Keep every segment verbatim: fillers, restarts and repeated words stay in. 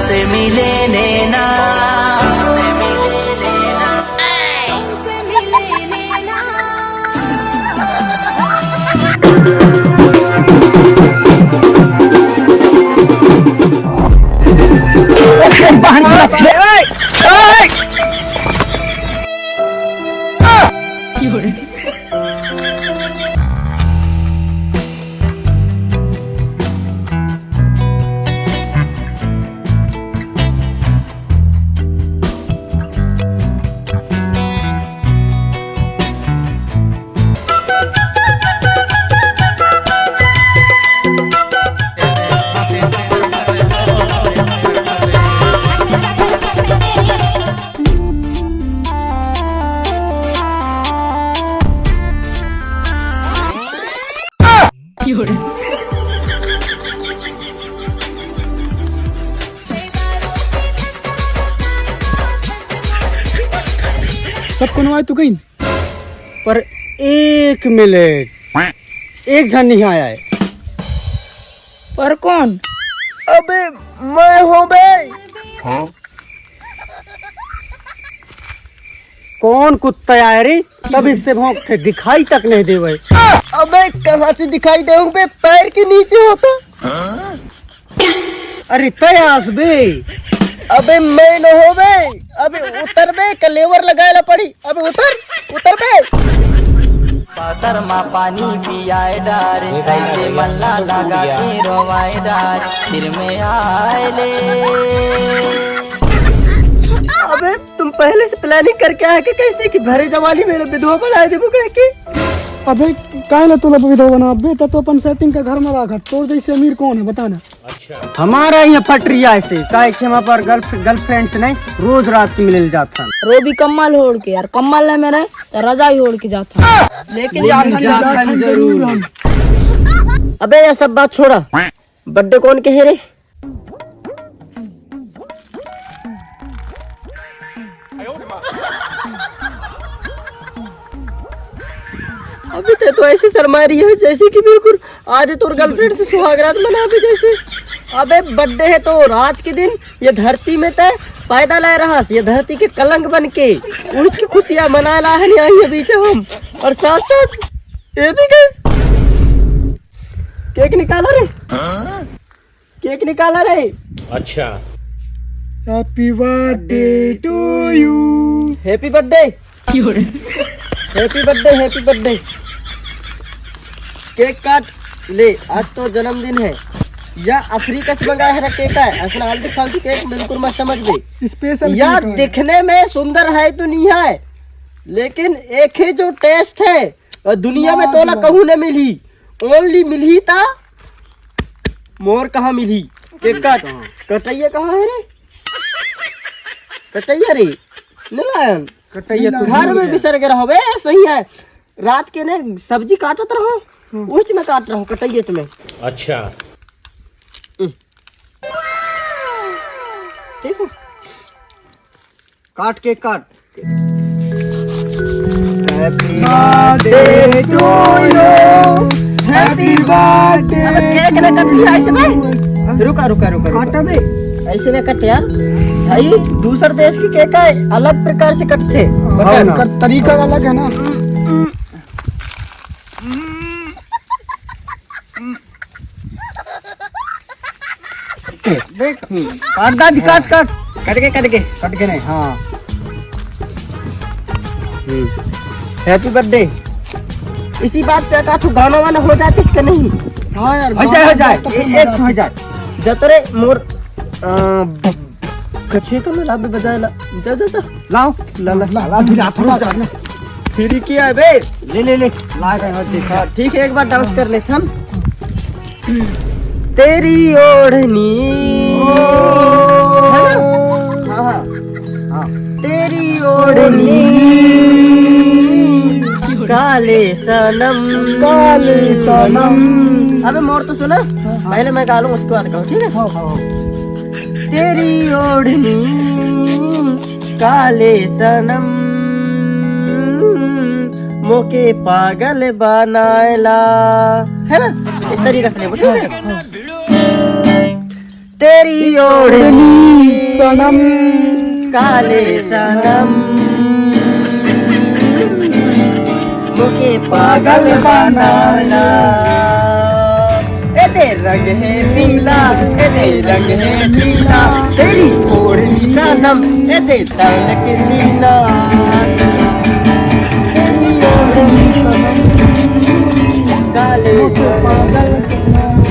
से मिले नैना। सब कोनो आए तो कहीं, पर एक मिनट, एक झन नहीं आया है। पर कौन? अबे, मैं हूँ बे। कौन कुत्ता आया रे? तब इससे भौंकथे, दिखाई तक नहीं देवे। अबे, कहाँ से दिखाई देऊं बे? पैर के नीचे होता। अरे तय आस बे। अबे मैं न हो बे। अबे उतर बे, कलेवर लगाए ला पड़ी। अबे उतर, उतर बे। पासर मा पानी पियाए डारे, कैसे मल्ला लगा के रोवाए डारे, फिर मैं आए ले। अबे तुम पहले से प्लानिंग करके आए के कैसे कि भरे जवानी में विधवा बनाए देबो कह के? अबे काहे ला तोला विधवा बनाबे? त तो अपन सेटिंग का घर में रखा। तोर जैसे अमीर कौन है बताना? हमारा यहाँ फट रही है ऐसे, काहे कि हम पर गर्ल गर्लफ्रेंड से नहीं, रोज रात के मिले जात हन। रो भी कम्बल ओढ़ के यार, कम्बल नहीं मेरे तो रजाई ओढ़ के जात हन। लेकिन लेकिन जात हन जात हन जरूर। अबे ये सब बात छोड़ा, बर्थडे कौन के है रे? अबे ते तो ऐसे शर्मा रही है जैसे कि बिल्कुल आज तोर गर्लफ्रेंड से सुहागरात मनाबे जैसे। अबे बर्थडे है तोर आज के दिन, ये धरती में ते पैदा लाए रहस, ये धरती के कलंक बन के उठ के खुशियां मनाए ला है नहीं आई है बीच हम। और साथ साथ ये भी गैस केक निकाला रे। केक निकाला रे। अच्छा। Happy birthday to you। Happy birthday। Happy birthday, happy birthday। Cake काट ले, आज तो जन्मदिन है। या अफ्रीका से मंगाया है केक है, ऐसा आलतू फालतू केक बिल्कुल मत समझ बे। स्पेशल या केक है। दिखने में सुंदर है तो नहीं है, लेकिन एक ही जो टेस्ट है और दुनिया में वाह, तोला वाह। कहूँ न मिली, ओनली मिली ता मोर कहाँ मिली? केक काट। कटैया कहाँ है रे? कटैया रे, नारायण। कटैया तो घर में बिसर के रहो बे, सही है। रात के ने सब्जी काटत रहो, हम्म। उच में काट रहो, कटैया में। अच्छा। हम्म। ठीक है। काट के काट। Happy birthday to you। Happy birthday। अब केक ना कट लिया ऐसे में। रुका, रुका, रुका, रुका। काटा बे। ऐसे ना कट यार। भाई, दूसर देश की केक है, अलग प्रकार से कटते। हाँ ना। कर-, तरीका अलग है ना। देख, काट दादी, काट, काट। कट के, कट के। कट के नहीं, हाँ। हम्म। Happy birthday। इसी बात पे का तू गाना वाना हो जाए किसके नहीं? हाँ यार, हो जाए, हो गाना जाए। तो फिर एक, एक मजा हो जाए। जतरे मोर, अ, कछुए तो ना लाबे बजाए ला। जा, जा, जा। लाओ। ला, ला। ला, ला, ला, ला, ला। फिर क्या है बे? ले, ले, ले। ला गए हो, देखा। हाँ, ठीक है, एक बार डांस कर लेते हम। तेरी ओढ़नी। है ना? हाँ, हाँ। हाँ। तेरी ओढ़नी काले सनम। काले सनम। अबे मोर तो सुना, हाँ। पहले मैं गा लूँ, उसके बाद गाओ, ठीक है? हाँ, हाँ। तेरी ओढ़नी काले सनम मोके पागल बनाएला, है ना? इस तरीके से लेबो, ठीक है? तेरी ओढ़नी सनम, काले सनम, मुझे पागल बनाना। ए दे रंग है पीला, ए दे रंग है पीला, तेरी ओढ़नी सनम, ए दे तन के नीला। तेरी ओढ़नी सनम, काले सनम।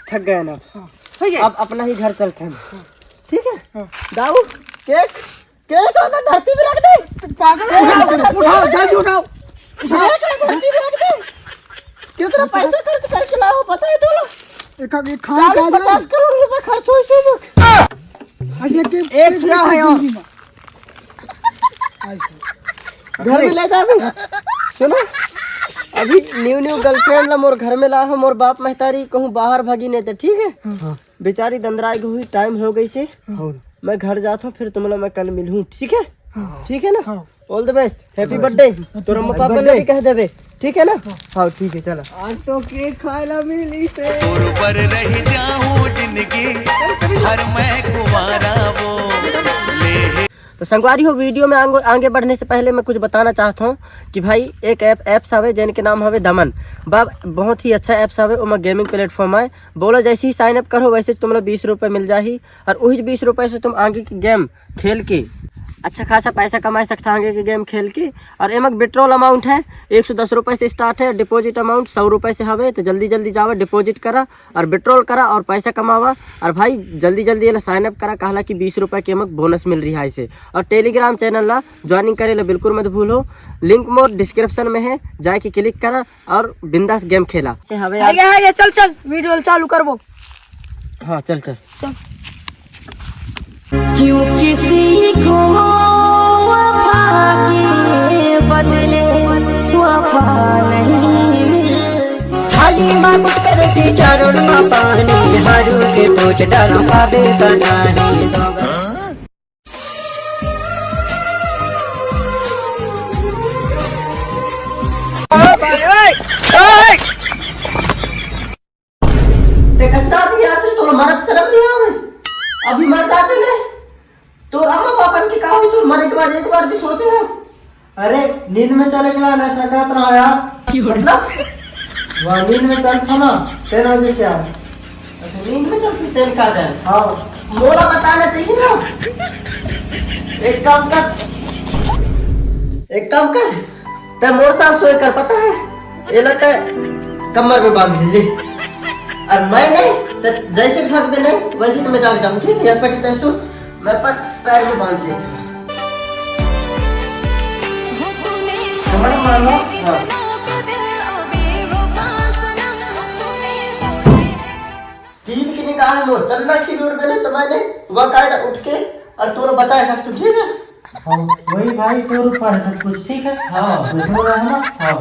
थक गए ना। हाँ। हो गया। अब अपना ही घर चलते हैं। ठीक है। हाँ। दाऊ, केक, केक तो उधर धरती पे रख दे। पागल हो गया तू। उठाओ, जल्दी उठाओ। उठाओ, धरती पे रख दे। कितना पैसा खर्च करके लाओ, पता है तोला? एक, एक खाने चालीस का पचास करोड़ रुपए खर्च हो इसे लोग। आज एक, एक, एक क्या है और? जिंदगी में। आज घर में ले जाबे। सुनो, अभी न्यू न्यू गर्लफ्रेंड ला मोर घर में ला हो, मोर बाप महतारी कहूँ बाहर भागी नहीं तो, ठीक है? हाँ। बेचारी दंदराए गई हुई, टाइम हो गई से। हाँ। मैं घर जाता हूँ, फिर तुमला मैं कल मिलूँ, ठीक है? हाँ। ठीक है ना? हाँ। All the best, happy birthday. तोर अम्मा पापा ले भी कह देबे, ठीक है ना? हाँ, ठीक है, चला। आज तो केक खाए ला मिली से। तोर पर रह जाऊं जिंदगी भर मैं कुंवारा वो ले। तो संगवारी हो, वीडियो में आंगो-, आगे बढ़ने से पहले मैं कुछ बताना चाहता हूँ कि भाई, एक ऐप, ऐप्स हवे जेन के नाम हवे दमन। बा-, बहुत ही अच्छा ऐप्स हवे, ओमा गेमिंग प्लेटफॉर्म आए। बोला जैसे ही साइन अप करो, वैसे तुमला बीस रुपये मिल जाही और वही बीस रुपये से तुम आगे की गेम खेल के अच्छा खासा पैसा कमा सकता आगे की गेम खेल के। और एमा विड्रॉल अमाउंट है एक सौ दस रुपये से स्टार्ट है, डिपॉजिट अमाउंट सौ रुपये से हवे। तो जल्दी जल्दी जावा, डिपॉजिट करा और विड्रॉल करा और पैसा कमावा। और भाई, जल्दी जल्दी एला साइन अप करा, कहला कि बीस रुपये के एमा बोनस मिल रही है इसे। और टेलीग्राम चैनल ला ज्वाइनिंग करे ला बिल्कुल मत भूलो, लिंक मोर डिस्क्रिप्शन में है, जाके क्लिक करा और बिंदास गेम खेला। से हवे यार। आगे, आगे, चल, चल, वीडियो चालू करबो। हाँ, चल, चल। क्यों किसी को वफा के बदले वफा नहीं मिलती। खाली मांगू करती चारों मां पानी, हारू के पूछ डरा पावे का नहीं। ते कस दादी आसरी तोर मरत शर्म नहीं आवे? अभी मर जाते ने। तोर अम्मा पापन के का हुई, तोर मरे के बाद एक बार भी सोचे हस? अरे, नींद में चले के ला नशा करत रहा यार। मतलब? वह नींद में चल था ना, तेरे वजह से यार। अच्छा, नींद में चल से तेरे साथ है? हाँ। मोला बताना चाहिए ना। एक काम कर, एक काम कर, तै मोर साथ सोए कर, पता है? एला तै कमर में बांध लीजिए। और मैं नहीं, तो जैसे घर में नहीं, वैसे तो मैं जाके जाऊँ, ठीक है? या पटी तै सो, मैं पर पैर में बांध लिया। समझ में आ गया? हाँ। तीन की निगाह में तन्नक सी भी उड़ गई, तो मैंने वकायदा उठ के और तोरा बचा सकता हूँ, ठीक है? हाँ, वही भाई, तोर ऊपर है सब कुछ, ठीक है? हाँ। वैसे हो रहा है ना? हाँ।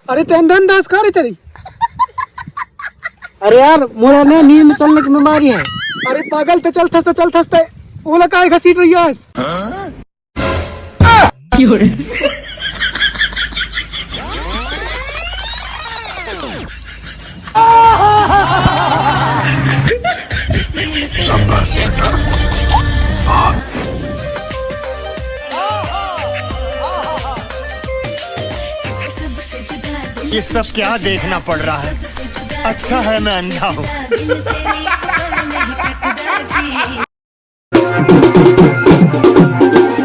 अरे ते अंधा अंधा हंस का रे तेरी? अरे यार, मोला ना नींद में चलने की बीमारी है। अरे पागल, ते चल थस, ते चल थस, ते ओला काहे घसीट रही है? क्यों रे? ये सब क्या देखना पड़ रहा है? अच्छा है मैं अंधा हूँ।